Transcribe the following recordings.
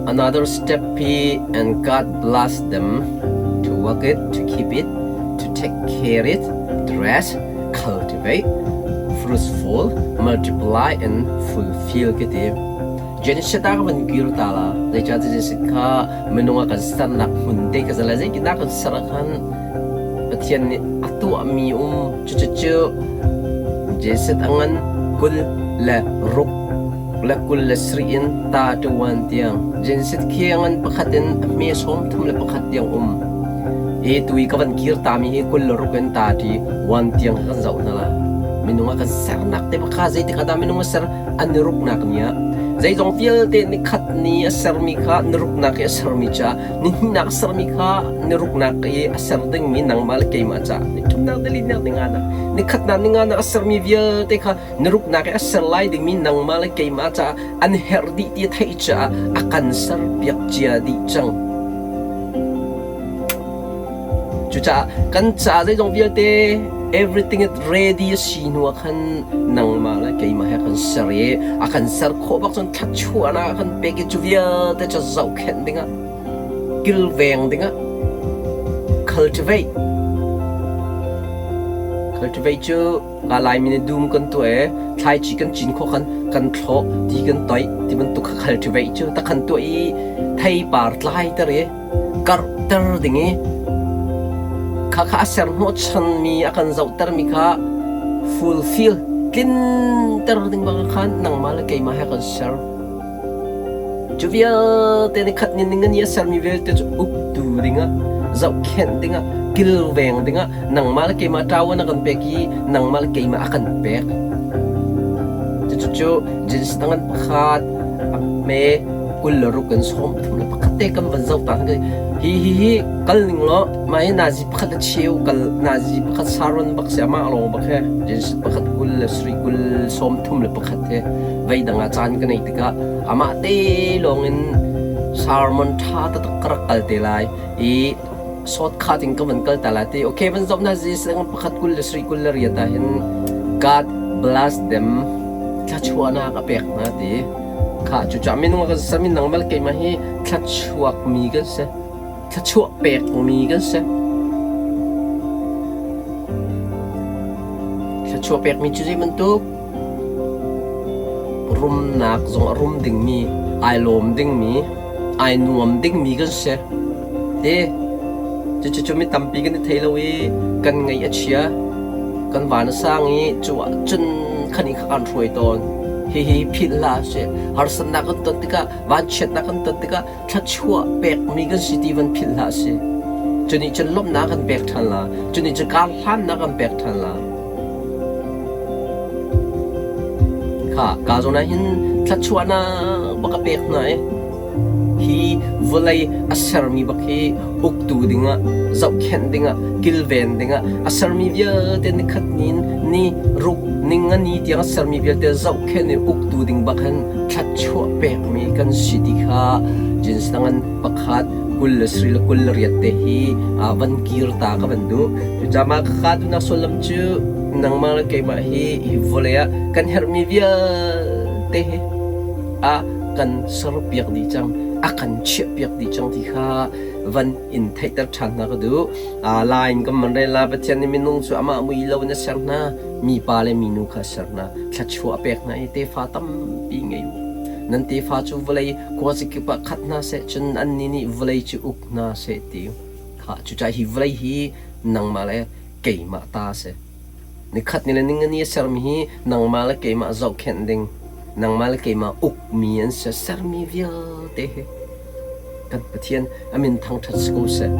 Another step hi and God bless them to work it, to keep it, to take care it, dress, cultivate, fruitful, multiply and fulfill ka ti. Genesis ta ka van kir ta la. Zeicah Genesis kha minung a kan sernak hmun te ka zala zeitindah kan ser ah khan Pathian nih a tuahmi um cucu Genesis a ngan 26 le 27 in ta ṭuan tiang Genesis khi a ngan pakhat in a hme 31 tiang um. Hi tui ka van kir tami hi 26 in ta ṭi one tiang kan zoh hna la. Minung a kan sernak te bak kha zeitik ah dah minung a ser an i ruknak ni ah zeizong vialte nikhat ni a sermi kha ni ruknak i a sermi ca nihnihnak a sermi kha ni ruknak i a ser dingmi nangmah le keimah ca ni thumnak ni linak ni nganak ni khatnak ni nganak a sermi vialte kha ni ruknak i a ser lai dingmi nangmah le keimah caah an herh dih ti a theih caah a kan serpiak cia dih cang. Cucaah kan ca zeizong vialte everything is ready a si hnu ah khan nangmah le keimah he kan ser i a kan ser khawh bak cun thluachuahnak a kan pek i cu vialte cu zohkhenh dingah kilveng dingah cultivate cultivate cu Ka Laimi nih dum kan tuah i thlaici kan cin khawh khan kan thlawh, ti kan toih ti bantuk kha cultivate cu tak khan tuah i theipar tlaiter i karhter ding i khakha a ser hnawhchanmi a kan zohtermi kha fulfill tlinter ding bang khan nangmah le keimah he kan ser. Cu vialte ni khat ni ning a sermi vialte cu uktu dingah, zohkhenh dingah, kilveng dingah nangmah le keimah ṭawan a kan pek i nangmah le keimah a kan pek. Cucu Genesis tangan pakhat a hme 26 in 31 te kan van zoh ta hi hi hi kal ning law mah hi nazi pakhat a cheu kal nazi pakhat saron bak si amah lawng bak he Genesis pakhat kul le sri kul sawm thum le pakhat he vei dang ah caan ka neih tikah amah te lawng in sermon ṭha taktak ka rak kal te lai i shortcut in ka van kal ta lai ti okay van zoh na Jesus pakhat kul le sri kul le riat ah hin God bless them thluachuahnak a pek hna ti kha cucaah minung kan si minang bal keimah hi thluachuak mi kan si thluachuah pek mi kan si thluachuah pek mi cu zei bantuk Rumnak zong a rum dingmi, ai lawm dingmi, ai nuam dingmi kan si. Ti cucu mi tampi kan i thei lo i kan ngaih a chia. Kan van a sang i cu ah cun khan i kha kan hruai tawn. Hihi philh hlah usih. Harsatnak kan ton tikah, vanchiatnak kan ton tikah thluachuah pekmi kan si ti van philh hlah usih. Cu nih cun lawmhnak kan pek ṭhan la. Cu nih cun karhlannak kan pek ṭhan la. Kha ka zawn ah hin thluachuahnak bak a pek hna i hi vawlei a sermi bak hi uktu dingah zohkhenh dingah kilven dingah a sermi vialte nikhat ni in ni ruk ning a ni tiang a sermi vialte zohkhenh i uktu ding bak hin thluachuah pekmi kan si ti kha Jinsangan pakhat kul le sri le kul le riat te hi van kir ta ka van duh. Cucaah ka ka duhnak sullam cu nangmah le keimah hi hi vawlei ah kan herhmi vialte hi a kan serpiak dih cang, a kan chiahpiak dih cang ti kha van in theihter ṭhan hna ka duh. Lai in kan van rel la Pathian nih minung cu amah mui lo in a ser hna, mipa le minu kha a ser hna, thluachuah a pek hna i tefa tampi ngei u. Nan tefa cu vawlei khuazakip ah khat hna seh, cun annih nih vawlei cu uk hna seh ti. Kha cucaah hi vawlei hi nangmah le keimah ta a si. Nikhat ni le ningani a sermi hi nangmah le keimah zohkhenh ding, nangmah le keimah ukmi an si. Sermi vialte hi kan Pathian a min thangṭhat si ko seh.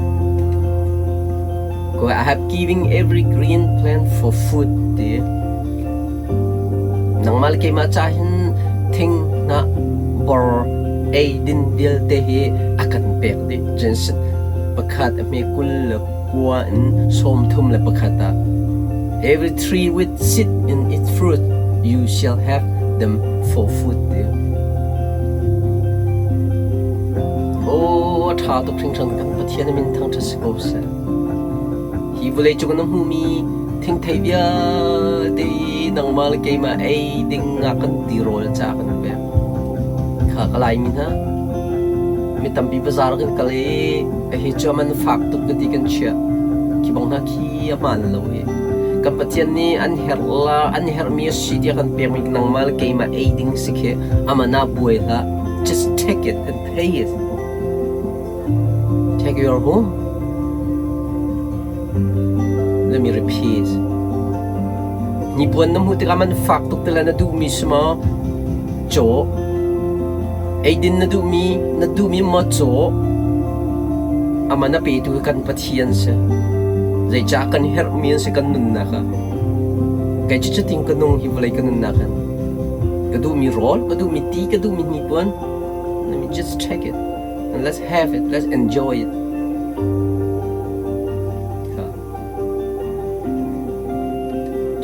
Ko I have giving every green plant for food ti. Nangmah le keimah ca hin thing hnah bor ei din vialte hi a kan pek dih. Genesis pakhat a hme kul le kua in sawm thum le pakhat ah Every tree with seed in its fruit you shall have them for food ti. Oh, a ṭha tuk hringhran kan Pathian a min thangṭhat si ko seh. Hi vawlei cung na hmuhmi thingthei vialte i nangmah le keimah ei ding ah kan tirawl ca kan pek. Kha ka Laimi hna. Mi tampi bazaar kan kal i hi cu man fak tuk ka ti kan chiah. Khi bang hna khi a hmaan lo hi. Kan Pathian nih an herh la an herhmi a si tiah kan pekmi nangmah le keimah ei ding si khi aman ah buai hlah. Just take it and pay it. Take your home. Let me repeat. Hnipuan na hmuh tikah man fak tuk te le na duhmi si maw? Caw. Eidin na duhmi na duhmi maw caw? Aman a petu hi kan Pathian si. Zeicah kan herhmi an si kan nunnak ah. Kei cu cutin ka nung hi vawlei ka nunnak hin. Ka duhmi rawl, ka duhmi ti, ka duhmi hnipuan. Let me just check it and let's have it, let's enjoy it.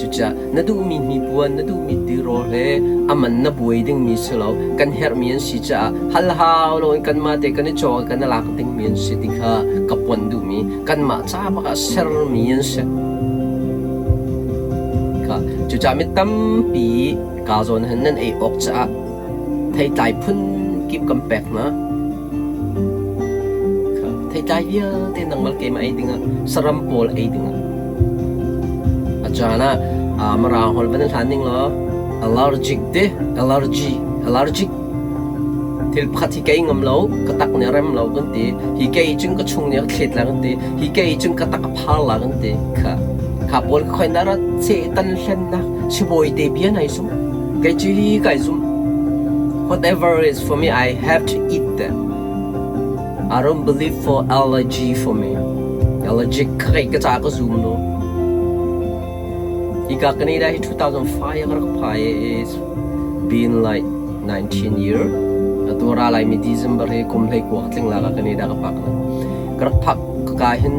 Cucaah na duhmi hnipuan, na duhmi tirawl he a man na buai dingmi si lo. Kan herhmi an si caah hal hau loin kanmah te kan i cawk i kan i lak dingmi an si ti kha ka pon duhmi kanmah ca bak ah sermi an si. Kha cucaah mi tampi kaa zawn hin nan ei awk caah theitlai phun kip kan pek hna. Theitlai vialte nangmah keimah ei dingah saram pawl ei dingah a caan ah Mirang holh van in hlan ning law allergic te allergy allergic thil pakhat hi kei ngam lo ka tak nih a rem lo kan ti hi kei cun ka chung nih a thlet la kan ti hi kei cun ka tak a phar la kan ti kha kha pawl ka khoi na rat sehtan hlennak sibawi te bia nai sum kei cu hi kai zum whatever is for me I have to eat that I don't believe for allergy for me. Allergic ka ka ca ka zum lo. Hika Canada hi 2005 ka rak phai i it's been like 19 year. Atu ra lai mi December hi kum hlei kua tling la ka Canada ka pak na. Ka rak phak ka hin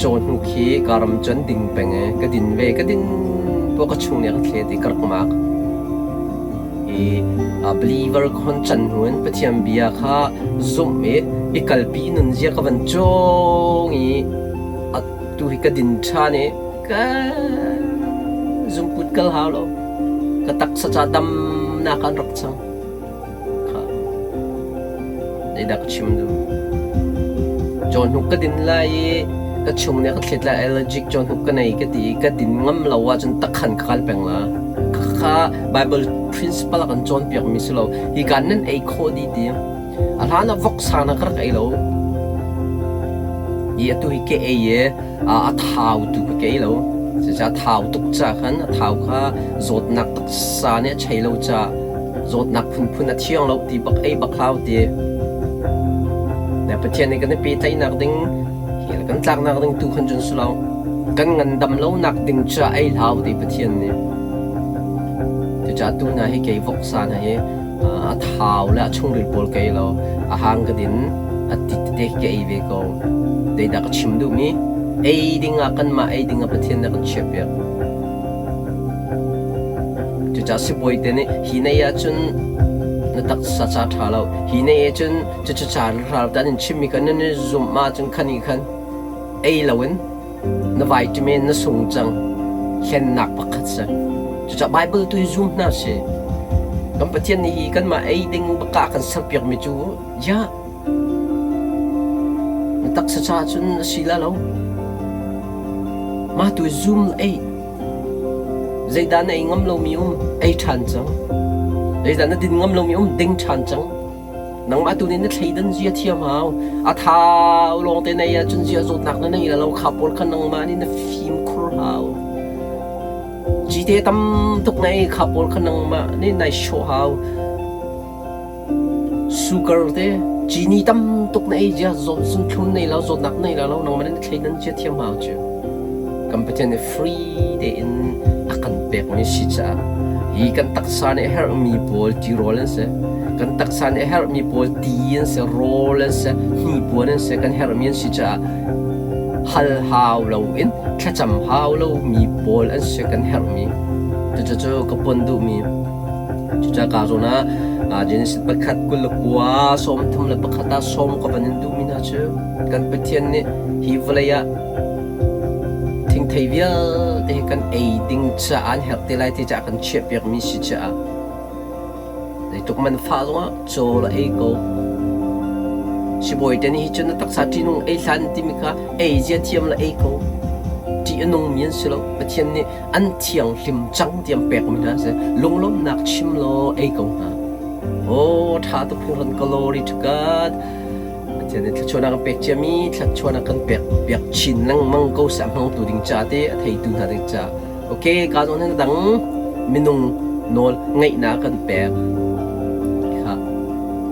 caw hnu khi ka ram cun ding peng e ka din ve ka din po ka chung ne ka thle ti ka rak mak. I believer khon can hnu in Pathian bia kha zumh i i kalpi nunzia ka van cawng i atu hi ka din ṭhan i ka zungput kal hau lo ka taksa ca damnak an rak cang kha zeidah ka chim duh cawhnuk ka din lai i ka chung nih ka thlet lai allergic cawhnuk ka nei ka ti i ka din ngam lo ahcun takhan ka kal peng la kha Bible principle a kan cawnpiakmi si lo hi kan nan ei khawh dih ti a hlan ah voksa na ka rak ei lo i atu hi ke ei i a thau tu ka ke ei lo cucaah thau tuk ca khan a thau kha zawtnak taksa nih a chei lo ca zawtnak phunphun a thiang lo ti bak ei bak hlau ti na Pathian nih kan i pehtlaihnak ding hi kan tlaknak ding tu khan cun si lo kan ngandam lo nak ding ca ei hlau ti Pathian nih cucaah tu hna hi kei voksa hna hi a thau le a chungril pawl ka ei lo a hang ka din a ti tete ka ei ve ko zeidah ka chim duhmi ei ding ah kanmah ei ding ah Pathian nih a kan chiahpiak Cucaah sibawi te nih hi nei ahcun na taksa ca ṭha lo, hi nei ahcun cucu ca ral kan in chimmi kha nan i zumh ahcun khan i khan ei loin na vitamin na sung cang hlennak pakhat si. Cucaah Bible tu hi zum hna si. Kan Pathian nih hi kanmah ei ding baka kan serpiakmi cu ya na taksa ca cun a si la lo. Mah tu zum ei Zeidah na ei ngam lomi um, ei ṭhan cang. Zeidah na din ngam lomi um, ding ṭhan cang. Nangmah tu nih na thleidan zia thiam hau. A thau lawngte na ei ahcun zia zawtnak na nei lo kha pawl kha nangmah nih na fimkhur hau. Cite tam tuk na ei kha pawl kha nangmah nih nai hrawh hau. Sugar te cini tam tuk na ei zia zawt zunthlum nei lo zawtnak nei lo nangmah nih na thleidan zia thiam hau cu. Kan Pathian nih free tein a kan pekmi si caah hi kan taksa nih a herhmi pawl tirawl an si. Kan taksa nih a herhmi pawl ti an si, rawl an si, hnipuan an si, kan herhmi an si caah hal hau loin thlacam hau lomi pawl an si kan herhmi. Cucu ka pon duhmi. Cucaah ka zawn ah Genesis pakhat 29 31 ah sawm ka van in duhmi hna cu kan Pathian nih hi vawlei ah Thingthei vialte hi kan ei ding caah an herh te lai ti caah kan chiahpiakmi si caah zeitluk man fah zongah caw la ei ko. Sibawi te nih hi cun na taksa ṭihnung ei hlan timi kha ei zia thiam le ei ko. Ṭih a nungmi an si lo. Pathian nih an thianghlim cang tiang pekmi hna a si. Lunglawmhnak chim law ei ko hna. Aw, ṭha tuk hringhran glory to God. Pathian nih thluachuahnak an pek ciami thluachuahnak kan pek piak chin lengmang ko seh a hmangtu ding ca te a theitu hna ding ca. Okay, ka zawn hin dang minung nawl ngeihnak kan pek. Kha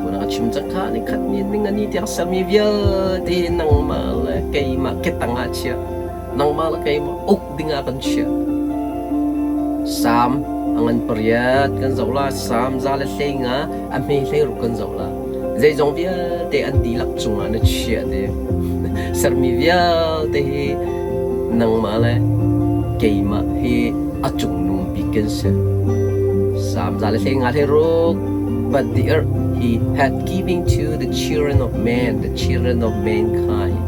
tuna ka chim cang kha ni khat ni ning ani tiang sermi vialte nangmah le keimah ketang ah chia. Nangmah le keimah uk dingah kan chiah. Salm a ngan pariat kan zoh la, Salm 115 a hme 16 kan zoh la. Zeizong vialte an dihlak cungah na chiah te. Sermi vialte hi nangmah le keimah hi a cungnung bik kan si. Salm 115 16 But the earth he hath given to the children of man, the children of mankind.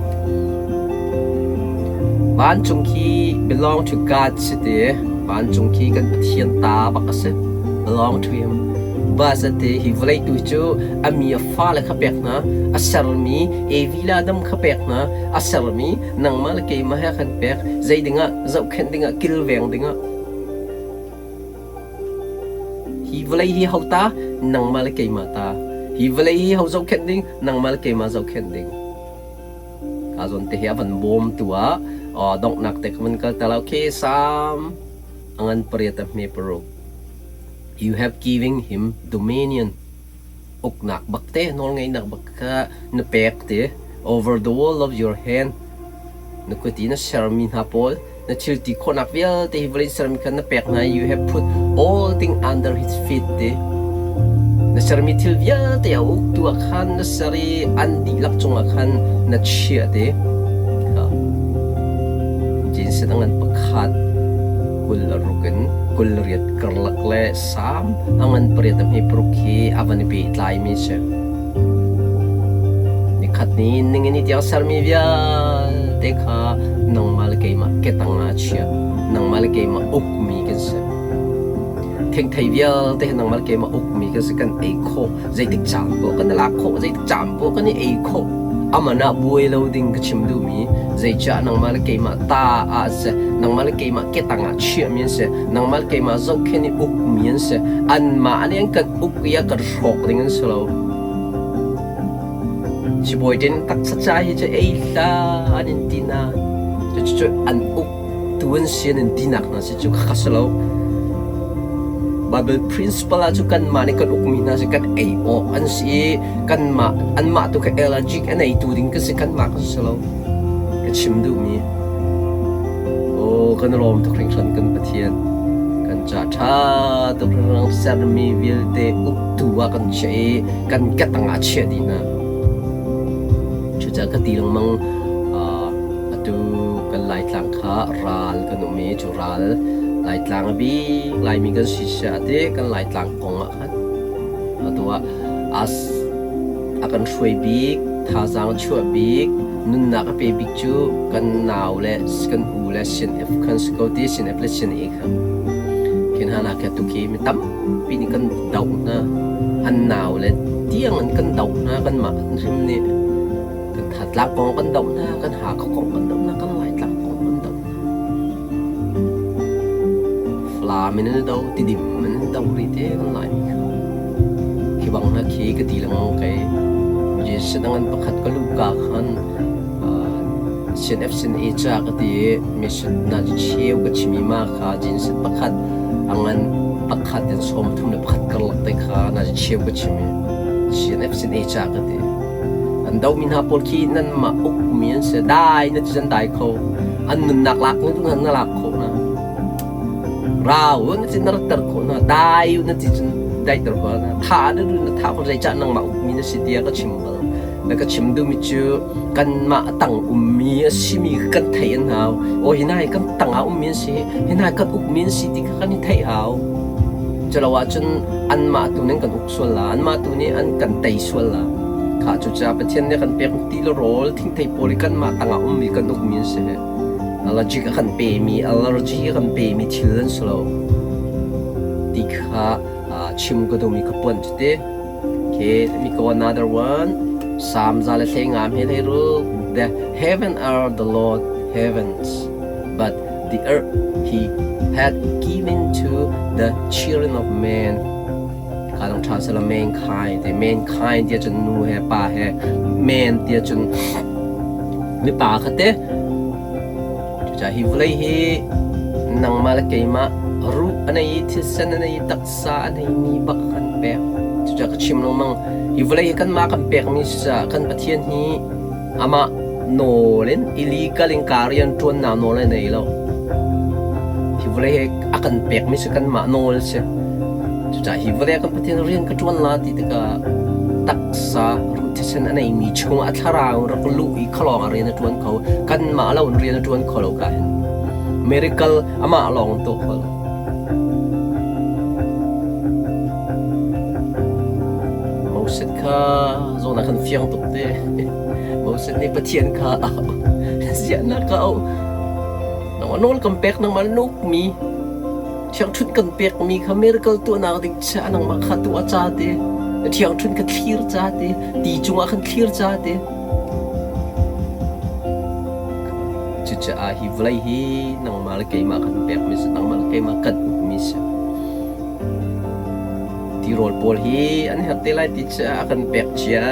Vancung khi belong to God si ti. Vancung khi kan Pathian ta bak a si. Belong to him. Bas a ti. Hi vawlei tu cu a mi a fale kha pek hna. A sermi Evi le Adam kha pek hna. A sermi nangmah le keimah he kan pek. Zei dingah zohkhenh dingah kilveng dingah. Hi vawlei hi ho ta? Nangmah le keimah ta. Hi vawlei hi ho zohkhenh ding? Nangmah le keimah zohkhenh ding. Ka zawn te hi a van bawmtu ah donghnak te ka van kal ta lo. Okay, Psalm a ngan pariat a hme paruk. You have given him dominion. Uknak bak te, nawlngeihnak bak kha na pek te. Over the wall of your hand. Na kut i na sermi hna pawl na thil ti khawhnak vialte hi vawlei sermi kha na pek hna i you have put all thing under his feet ti. Na sermi thil vialte a uktu ah khan na ser i an dihlak cungah khan na chiah ti. Genesis a ngan pakhat 26 in 28 karlak le Salm a ngan pariat a hme paruk hi a van i pehtlaimi a si. Nikhat ni ningini tiang sermi vialte kha nangmah le keimah ketang ah chia. Nangmah le keimah ukmi kan si. Thengthei vialte hi nangmah le keimah ukmi kan si. Kan ei khawh. Zeitik caan poah kan i lak khawh. Zeitik caan poah kan i ei khawh. Aman ah buai lo ding ka chim duhmi zeicah nangmah le keimah ta ah seh, nangmah le keimah ketang ah chiahmi an si, nangmah le keimah zohkhenh i ukmi an si. Anmah nih an kan uk i a kan hrawk ding an si lo. Sibawi tin taksa ca hi cu ei hlah an in ti na. Cucu an uk tu an si an in tinak hna si cu kha si lo. Bible principle ah cu kanmah nih kan ukmi hna si kan ei awk an si i kanmah anmah tu kha allergic an ei tu ding kan si kanmah kan si lo. Ka chim duhmi. Aw kan lawm tuk hringhran kan Pathian. Kan ca ṭha tuk hringhran sermi vialte uktu ah kan chiah i kan katang ah chiah dih hna. Cucaah ka ti lengmang atu kan Laitlang kha ral kan um i cu ral Laitlang a bik Laimi kan si siah ti kan Laitlang kong ah khan atu ah as a kan hruai bik, thazaang chuah bik, nunnak a pe bik cu kan nau le kan u le CNF khan si ko ti CNF le CNA kha. Khin hna kha tukhi mi tampi nih kan doh hna. An nau le tiang in kan doh hna kanmah hrim nih kan Thatlang kong kan doh hna, kan Hakha kong kan doh hna, kan Laitlang kong kan doh hna. Falam in an do, Tidim in an do rih te kan Laimi kha. Khi bang hna khi ka ti lengmang kei. Jesuh dang an pakhat ka luhka khan CNF sin e ca ka ti i mission na cheu ka chimi ma kha Jesuh pakhat a ngan pakhat in 31 karlak te kha na cheu ka chimi CNF sin e ca ka ti. An domi hna pawl khi nanmah ukmi an si. Dai na ti cun dai kho. An nunnak lak na na lak khawh hna. Rau na ti na ratter khawh hna. Dai na ti cun daiter khawh hna. Tha na duh na tha khawh zeicah nangmah ukmi na si tiah ka chim bal. Na ka chim duhmi cu kanmah tang ummi a simi kan theih an hau. Aw hi hna hi kan tang ah ummi an si. Hi hna kan ukmi an si ti kha kan i theih hau. Culo ahcun anmah tu nih an kan uk sual la. Anmah tu nih an kan tei sual la. Khah cucaah Pathian nih a kan pek ti le rawl thingthei pawl hi kanmah tangah ummi kan ukmi an si. Allergic a kan pemi, allergy a kan pemi thil an si lo. Ti kha chim ka duhmi ka puan cu ti. Okay, let me go another one. Psalm 105 he hlei ruk The heaven are the Lord heavens, but the earth he hath given to the children of men. Ka dong ṭha sela mankind te mankind tia cun nu he pa he man tia cun mipa kha te cucaah hi vawlei hi nangmah le keimah ruh a nei i thisen a nei i taksa a neimi bak kan pek. Cucaah ka chim lengmang hi vawlei hi kanmah kan pekmi si caah kan Pathian hi amah nawl in illegal in ka rian ṭuannak nawl a nei lo. Hi vawlei hi a kan pekmi si kanmah nawl a si. Cucaah hi vawlei ah kan Pathian rian ka ṭuan la ti tikah taksa ruh thisen a neimi chungah a thlarau rak luh i khalawng ah rian a ṭuan kho. Kanmah lo in rian a ṭuan kho lo ka hin. Miracle amah lawng in tuah kho lo. Moses kha zawn ah khan fiang tuk te. Moses nih Pathian kha a auh. Ziahnak ka auh. Nangmah nawl kan pek, nangmah na ukmi thiangṭhunh kan pekmi kha miracle tuahnak ding caah nangmah kha tuah ca te. Na thiangṭhunh kha thlir ca te. Ti cungah khan thlir ca te. Cucaah hi vawlei hi nangmah le keimah kan pekmi si, nangmah le keimah kan ukmi si. Tirawl pawl hi an herh te lai ti caah a kan pek cia,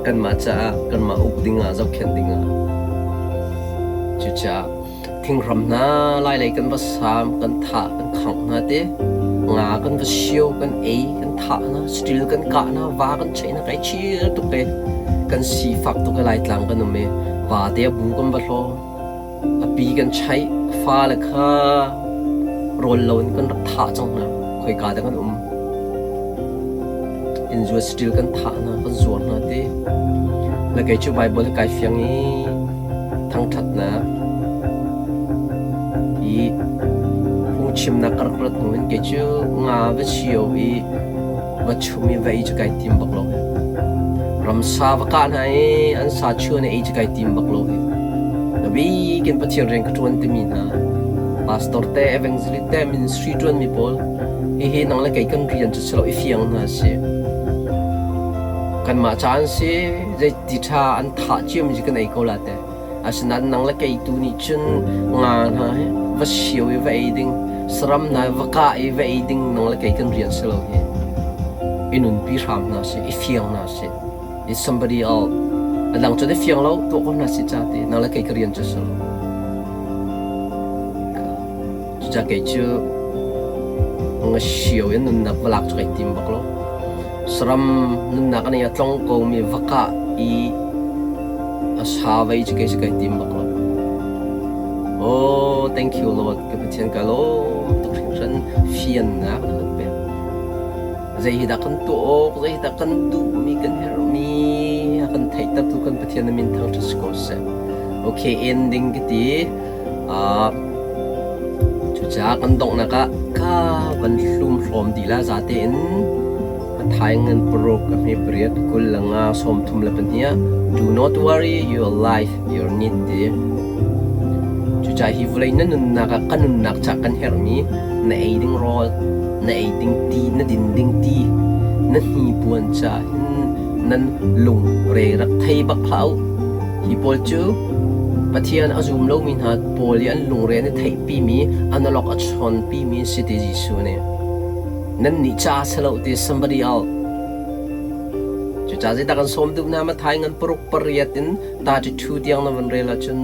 kanmah caah kanmah uk dingah zohkhenh dingah. Cucaah thinghram hna lailei kan va saam, kan thah, kan khangh hna te, nga kan va sio, kan ei, kan thah hna, saṭil kan kah hna, va kan cheih hna, kai chir tuk te. Kan sifak tuk i Laitlang kan um i vate a bu kan va hlaw. A pi kan chaih, fale kha rawl loin kan rak thah cang hna. Khoika dah kan um. Innzuat saṭil kan thah hna, kan zuar hna ti. Le kei cu Baibal kai fiang i thangṭhatnak i phungchimnak ka rak rat hnu in kei cu nga va sio i va chum i va ei cu kai tim bak lo. Ramsa va kah hna i an sa chuan i ei cu kai tim bak lo. A bik in Pathian rian ka ṭuan timi hna pastor te, evangelist te, ministry ṭuanmi pawl hihi nang le kei kan rian cu si lo i fiang hna si. Kanmah ca an si, zeiti ṭha an thah ciami cu kan ei ko la te. Asinain nang le kei tu nih cun nga hna hi va sio i va ei ding, saram hna hi va kah i va ei ding nang le kei kan rian si lo hi. I nunpi hram hna sih, i fiang hna sih. It's somebody else. A dang cun i fiang lo, tuah ko hna sih ca ti, nang le kei ka rian cu si lo. Cucaah kei cu nga sio in nunnak va lak cu kai tim bak lo. Saram nunnak a nei a tlong komi va kah i a sa vei cu kei cu kai tim bak lo. Oh, thank you Lord, ka Pathian ka lawm tuk hringhran fiannak na kan pek. Zei hi dah kan tuah awk, zei hi dah kan duhmi, kan herhmi a kan theihtertu kan Pathian na min thangṭhat si ko seh. Okay, ending ka ti. Cucaah kan donghnak ah ka van hlum hrawm dih la zate in Mathai ngan paruk a hme pariat 20 le nga 32 ah Do not worry your life your need ti. Cucaah hi vawlei na nunnak ah ka nunnak cah kan herhmi na ei ding rawl, na ei ding ti, na din ding ti, na hnipuan caah hin nan lungre rak thei bak hlah u. Hi pawl cu Pathian a zum lomi hna pawl i an lungre an i theihpimi, analog a chawnpimi an si ti Jesuh nih. Nannih ca si lo ti somebody else. Cucaah zeidah kan sawm duh hna Matthai ngan paruk pariat in 32 tiang na van rel ahcun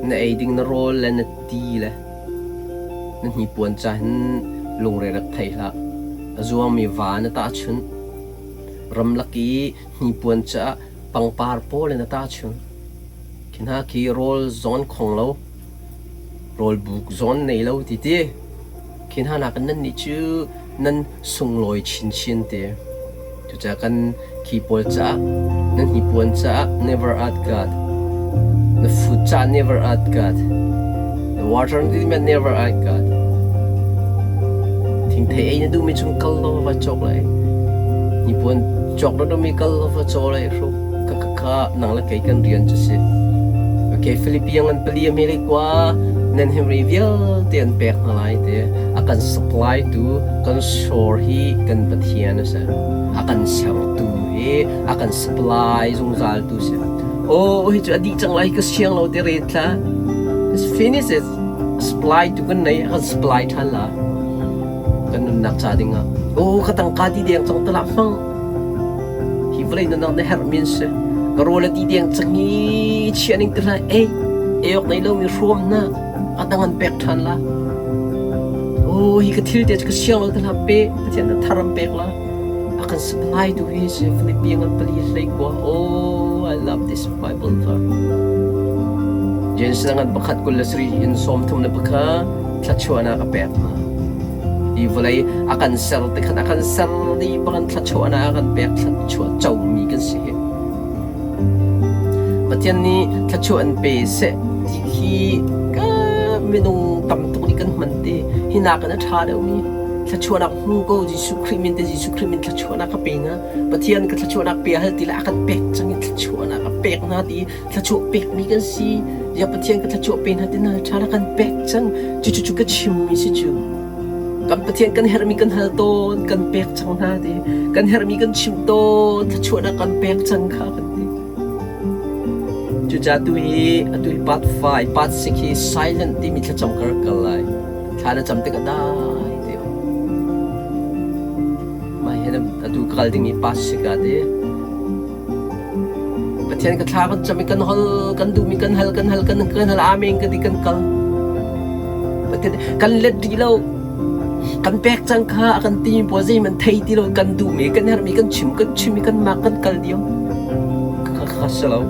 na ei ding na rawl le na ti le na hnipuan ca hin lungre rak thei hlah. A zuangmi va na tahchunh. Ramlak i hnipuan caah pangpar pawl in a tahchunh. Khi hna khi rawl zawn khong lo, rawl buk zawn nei lo ti ti. Khi hna nakin nannih cu nan sunglawi chinchin ti. Cucaah kan khi pawl caah, nan hnipuan caah never ask God. Na food caah never ask God. The water never ask God. Thingthei ei na duhmi chung kal law va cawk lai. Hnipuan cawk na duhmi kal law va caw lai hruk. Ka ka ka nang le kei kan rian cu si. Okay, Philippian an pali a mele kwa nan himri vialte an pek hna lai te. A kan supply tu kan shore hi kan Pathian a si. A kan sertu hi. I a kan supply zungzal tu si. Oh, hi cu a dih cang lai ka siang lo te ret thla. It's finish it. Supply tu kan nei, kan supply than la. Kan nunnak ca ding ah. Oh, ka tangka ti deng cang tala hmang. Hi vawlei nunnak na herh min si. Ka rawl a ti deng cang i chia ning te hlah. Ei, ei awk nei lomi hrawm na. A dang an pek ṭhan la. Oh, hi ka thil te cu ka siang lo te hlah pe. Pathian na thar an pek la. A kan supply tu hi si Philippi ngan pali hlei kua. Oh, I love this Bible verse. James ngan pakhat 23 in 31 thlachuahnak a pek hna. Hi vawlei a kan ser te khan a kan ser ni bangin thlachuahnak a kan pek thlachuah comi kan si hi. Pathian nih thluachuah an pe seh ti khi ka minung tam tuk nih kan hman te. Hi nakin a ṭha deuhmi thluachuahnak hmu ko Jesuh Khrih min te Jesuh Khrih min thluachuahnak ka pe hna. Pathian ka thluachuahnak pe hal ti le a kan pek cang i thluachuahnak a pek hna ti thluachuah pekmi kan si. Ya Pathian ka thluachuah pe hna ti na ṭha na kan pek cang. Cucu cu ka chimmi si cu. Kan Pathian kan herhmi kan hal tawn, kan pek cang hna ti. Kan herhmi kan chimh tawn, thluachuahnak kan pek cang kha kan ti. Cucaah tu hi atu hi part 5, part 6 hi silent timi thlacam ka rak kal lai. Thla na cam tikah dai te um. Mah hi atu ka kal dingmi part 6 ah ti. Pathian ka thla kan cam i kan hol, kan duhmi kan hal, kan hal, kan kan hal, amen ka ti kan kal. Pathian kan let rih lo. Kan pek cang kha a kan timi pawl zeihmanh thei ti lo kan duhmi, kan herhmi kan chim, kan chim i kan mak kan kal diam. Kha kha si lo.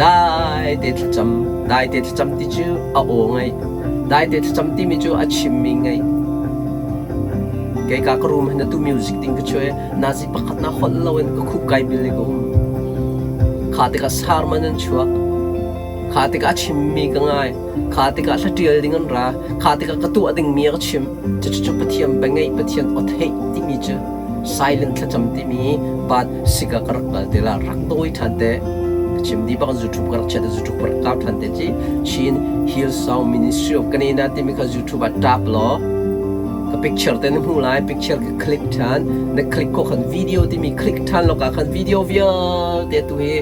Dai te thlacam, dai te thlacam ti cu a aw ngai. Dai te thlacam timi cu a chimmi ngai. Kei ka ka room hin atu music ding ka chuai nazi pakhat na holh loin ka khup kai bil i ka um. Kha tikah sarman an chuak. Kha tikah a chimmi ka ngai. Kha tikah hla ṭial ding an ra. Kha tikah ka tuah dingmi a ka chim. Cucu Pathian bia ngeih, Pathian aw theih timi cu silent thlacam timi part sika ka rak kal te la rak dawi ṭhan te. Ka chim dih bak YouTube ka rak chiat YouTube ka rak kau ṭhan te ci Chin Hillsong Ministry of Canada timi kha YouTube ah tap law ka picture te na hmuh lai picture ka click ṭhan na click ko khan video timi click ṭhan lo ka khan video vialte tu hi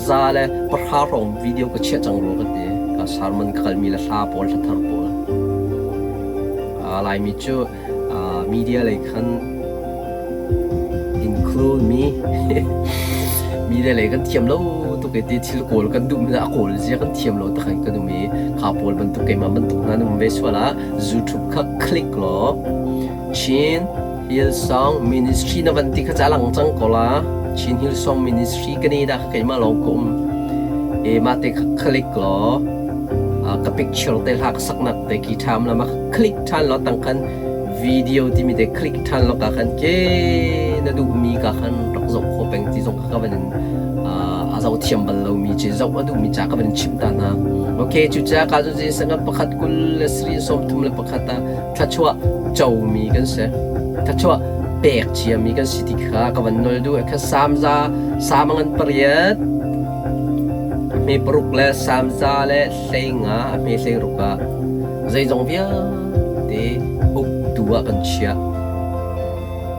za le pahra hrawng video ka chiah cang rua ka ti ka sermon ka kalmi le hla pawl hla thar pawl Laimi cu media lei khan include mi media lei kan thiam lo tuk i ti thil kawl kan duh mi a kawl zia kan thiam lo tak kan um i kha pawl bantuk keimah bantuk hna nan um ve sual ah YouTube kha click law Chin Hillsong Ministry na van ti kha ca lang cang ko la Chin Hillsong Ministry ka ni dah keimah lawng ka um e mah te kha click law ka picture te hla ka saknak te ki ṭham la ma click ṭhan law tang khan video timi te click ṭhan law ka khan ke na duhmi ka khan rak zoh kho peng ti zong ka van in a zoh thiam bal lomi ci zoh a duhmi ca ka van in chimh ta hna. Okay, cucaah ka cu sangat pakhat kul le sri sawm thum le pakhat ah thluachuah comi kan si. Thluachuah pek ciami kan si ti kha ka van nol duh. Kha samza samangan pariat hme paruk le samza le hlei nga a hme hlei ruk ah zeizong vialte uktu ah kan chiah.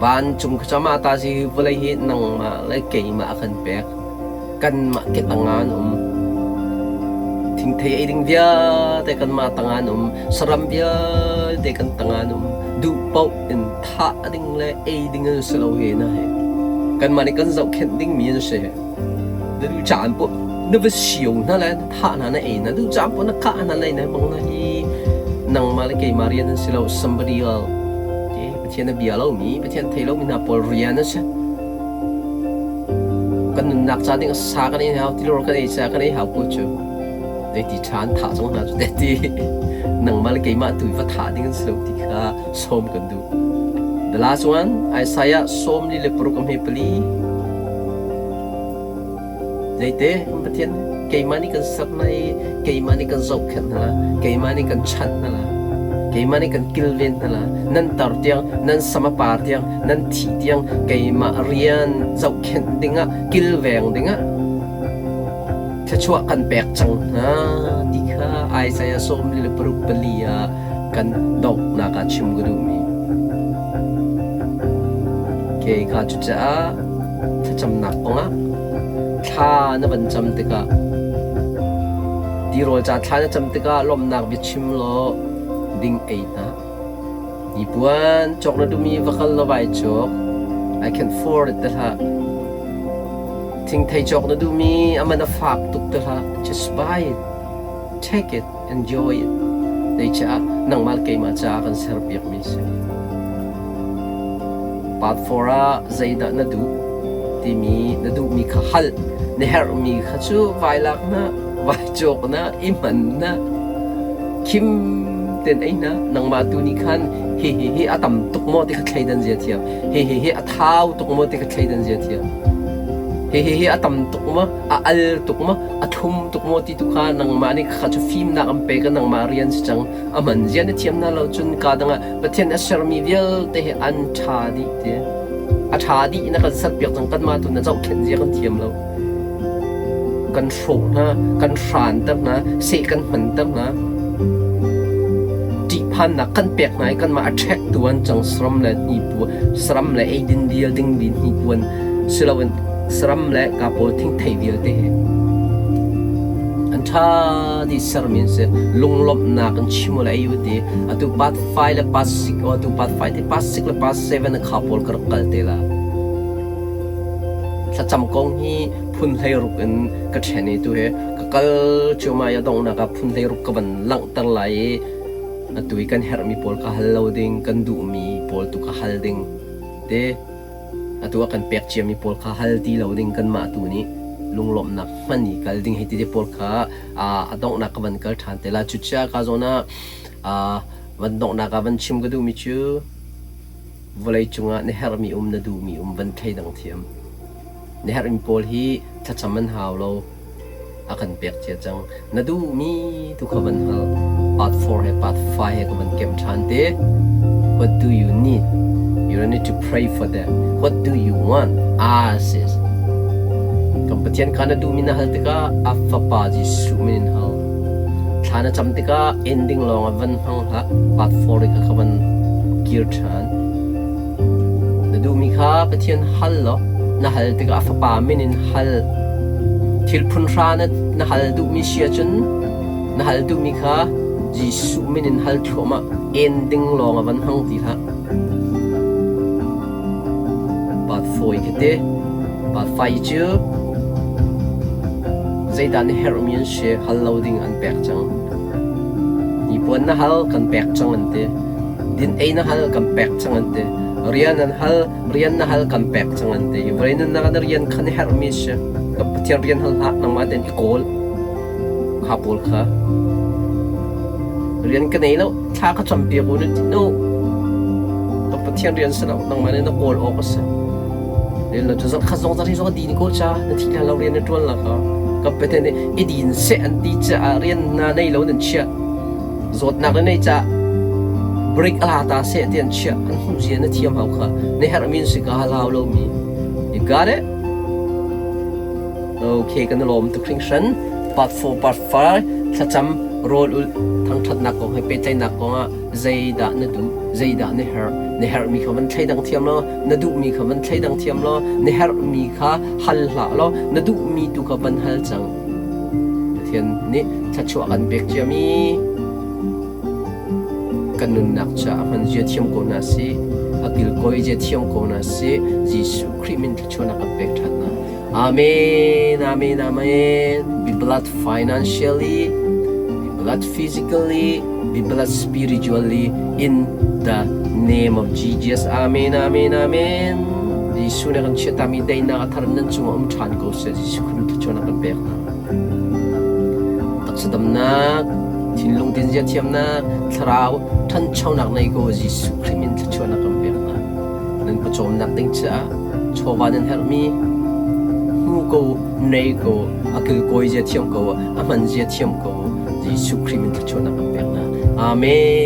Vancung khuacham ah ta si vawlei hi nangmah le keimah a kan pek. Kanmah ke tangah an um. Thingthei ei ding vialte kanmah tangah an um. Saram vialte kan tangah an um. Duh paoh in thah ding le ei ding an si lo he na he. Kanmah nih kan zohkhenh dingmi an si. Na duh caan poh na va sio hna le na thah hna na ei hna duh caan poh na kah hna na ei hna bang na hi nangmah le keimah rian an si lo somebody else. Pathian a bia lomi Pathian thei lomi hna pawl rian a si. Kan nunnak ca ding sa kan ei hau tilawr kan ei ca kan ei hau ko cu. Zeiti ṭha an thah cang hna cu te ti nangmah le keimah tu va thah ding an si lo ti kha sawm kan duh. The last one, Isaiah 46 a hme pali. Zeite kan Pathian keimah nih kan ser hna i keimah nih kan zohkhenh hna la, keimah nih kan chanh hna la, keimah nih kan kilven hna la, nan tar tiang, nan sam a par tiang, nan thih tiang keimah rian zohkhenh dingah, kilveng dingah thluachuah kan pek cang hna ti kha Isaiah 46 pali ah kan donghnak ah chim ka duhmi. Okay, kha cucaah. Thlacamnak kongah thla na van cam tikah tirawl ca thla na cam tikah lawmhnak biachim law ding ei hna. Hnipuan cawk na duhmi va kal law vai cawk. I can afford it ti hlah. Thingthei cawk na duhmi a man a fak tuk ti hlah. Just buy it. Take it. Enjoy it. Zeicah nangmah le keimah caah kan serpiakmi a si. Part 4 ah zeidah na duh timi na duhmi kha hal. Na herhmi kha cu vai lak na, vai cawk na, i hman na, khim ten ei na. Nangmah tu nih khan hi hi hi a tam tuk maw ti kha thleidan zia thiam. Hi hi hi a thau tuk maw ti kha thleidan zia thiam. Hi hi hi a tam tuk maw, a al tuk maw, a thlum tuk maw ti tu kha nangmah nih kha cu fimnak an pek i nangmah rian si cang. A hman zia na thiam na lo cun ka dang ah Pathian a sermi vialte hi an ṭha dih ti. A ṭha dih na kan serpiak cang kanmah tu na zohkhenh zia kan thiam lo. Kan hrawh hna, kan hranter hna, seh kan hmanter hna. Ṭihphannak kan pek hna i kanmah a ṭhektu an cang saram le hnipuan, saram le eidin vial ding mi hnipuan siloin saram le ka pawl thingthei vialte hi an ṭha dih sermi an si. Lunglawmhnak in chim u le ei u ti. Atu part 5 le part 6 atu part 5 te part 6 le part 7 kha pawl ka rak kal te la. Thlacam kong hi phun 16 in ka ṭhen i tu hi ka kal cuahmah i a donghnak ah phun 16 ka van langhter lai i atu i kan herhmi pawl ka hal lo ding, kan duhmi pawl tu ka hal ding te. Atu ah kan pek ciami pawl kha hal ti lo ding kanmah tu nih lunglawmhnak hman i kal ding hei ti te pawl kha a donghnak ka van kal ṭhan te la. Cucaah ka zawn ah van donghnak ah van chim ka duhmi cu vawlei cungah na herhmi um na duhmi um van thleidang thiam. Na herhmi pawl hi thlacam an hau lo. A kan pek cia cang. Na duhmi tu kha van hal. Part 4 he part 5 he ka van kem ṭhan te. What do you need? You don't need to pray for that. What do you want? Ask it. Kan Pathian kha na duhmi na hal tikah a Fapa Jesuh min in hal. Thla na cam tikah ending lawng ah van hmang hlah. Part 4 kha ka van kir ṭhan. Na duhmi kha Pathian hal law na hal tikah a Fapa min in hal. Thil phun hra na, na hal duhmi si ahcun na hal duhmi kha Jesuh min in hal thluahmah. Ending lawng ah van hmang ti hlah. Part 4 khi te. Part 5 cu zeidah na herhmi an si hal lo ding an pek cang. Hnipuan na hal kan pek cang an ti. Din ei na hal kan pek cang an ti. Rian an hal rian na hal kan pek cang an ti. Vawlei nunnak ah na rian kha na herhmi si. Ka Pathian rian hal hlah nangmah tein i kawl. Kha pawl kha. Rian ka nei lo thla ka campiak u na ti no. Ka Pathian rian si lo nangmah nih na kawl awk a si. Rian lo cu zarh khat zong zarh hi zong a din ko cha na thi hlan lo rian na ṭuan la ka. Ka Pathian nih i din seh an ti caah rian na nei lo nan chiah. Zawtnak na nei caah break a la ta seh ti an chiah. An hmuh zia na thiam hau kha. Na herhmi an si ka hal hau lomi. You got it? Okay, kan i lawm tuk hringhran. Part 4, part 5, thlacam, rawl ulh, thangṭhatnak kong he pehtlaihnak kong ah zeidah na duh, zeidah na herh, na herhmi kha van thleidang thiam law, na duhmi kha van thleidang thiam law, na herhmi kha hal hlah law, na duhmi tu kha van hal cang. Pathian nih thluachuah kan pek ciami kan nunnak caah hman zia thiam ko hna sih, a kilkawi zia thiam ko hna sih, Jesuh Khrih min thluachuahnak kan pek ṭhan hna. Amen, amen, amen. Be blessed financially, be blessed physically, be blessed spiritually in the name of Jesus. Amen, amen, amen. Jesuh na kan chiatami daihnak a thar nan cungah um ṭhan ko seh. Jesuh Khrih thluachuahnak kan pek hna. Taksa damnak, thinlung tinzia thiamnak, thlarau ṭhanchonak nei ko Jesuh Khrih min thluachuahnak kan pek hna. Nan pawcawmnak ding caah chawva nan herhmi hmu ko, nei ko, a kilkawi zia thiam ko, a hman zia thiam ko. Jesuh Khrih min thluachuahnak kan pek hna. Amen.